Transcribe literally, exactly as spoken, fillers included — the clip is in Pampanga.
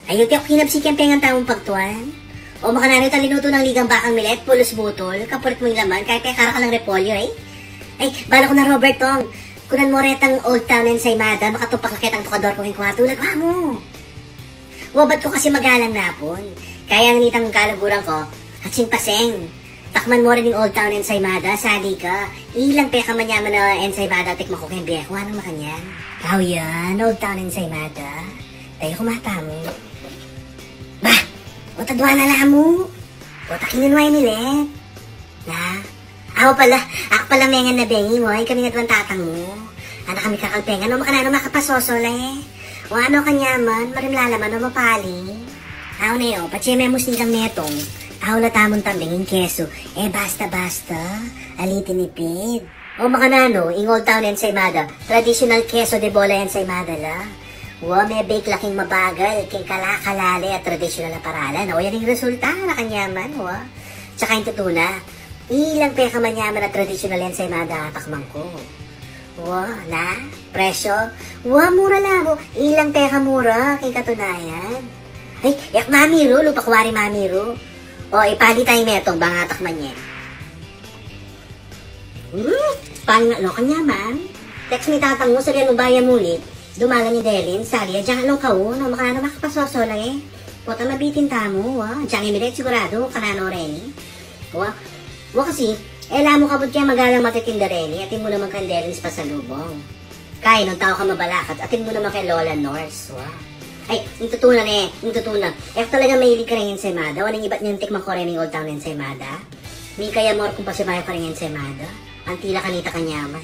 Ay, uti aku kinabsi keng pengan tamung pagtuan. O makananu itang linutu nang ligang bakang milet, pulos butol, kapulit mung laman, kaya pekara ka lang repolyo, eh. Ay, bala ku na, Robert, tong. Kunan mo retang Old Town Ensaymada, makatupak la ketang tukador ku keng kwartu, lagwa mu. Wa, bat ku kasi magalang napun. Kaya nganitang kaluguran ku, atsing paseng. Takman mo rin ing Old Town Ensaymada, sali ka. Ilang pekamanyaman a ensaymada tikman ku keng bie ku, nung makanyan. Aw yan, Old Town Ensaymada. Tayu ku matamu. Bah! Uta, dua na la mu. Uta, kinunwa ini le. Na? Aw pala, aku pala mengan na bengi mu, ay kami na duang tatang mu. Ana kami kakalpengan, o makananu makapasoso la e. O ano kanyaman, marimla la man o mapali. Aw ne o, patse me mu snilang metong. Aw la tamun tambing ing keso, e basta-basta, ali tinipid. O makananu, ing Old Town Ensaymada, traditional queso de bola ensaymada la. Wa, me-bake la king mabagal, king kalakalale at traditional a paralan. O yan ing resulta na kanyaman, wa. Tsaka ing tutu na, ilang pekamanyaman a traditional ensaymada a atakman ku. Wa, na? Presyo? Wa, mura la mu. Ilang pekamura, king katunayan. Ay, yak mamiru, lupa ku wari mamiru. O, ipali taya ing metong, bang atakman ye. Hmm, pali nga lo kanyaman. Text mi tatang mu, sabian mu ba ya muli. Dumalan ya Delin, sali ya, dyang along kaun, o makananu makapasoso la e. Pota mabitin tamu, wa. Dyang imilet siguradu, kananu reni. Wa, wa kasi, e la mu kabud keng magalang matitinda reni, atin mu naman kang Delin pasalubong. Kaya nung tau ka mabalakat, atin mu naman kay Lola Nors, wa. Ay, ing tutu na ne, ing tutu na. E talaga mahilig kareng ensaymada, wa nang ibat niyang tikman ku reng Old Town Ensaymada. Mika ya, amor, kung pasibayu kareng ensaymada. Anti la kanita kanyaman.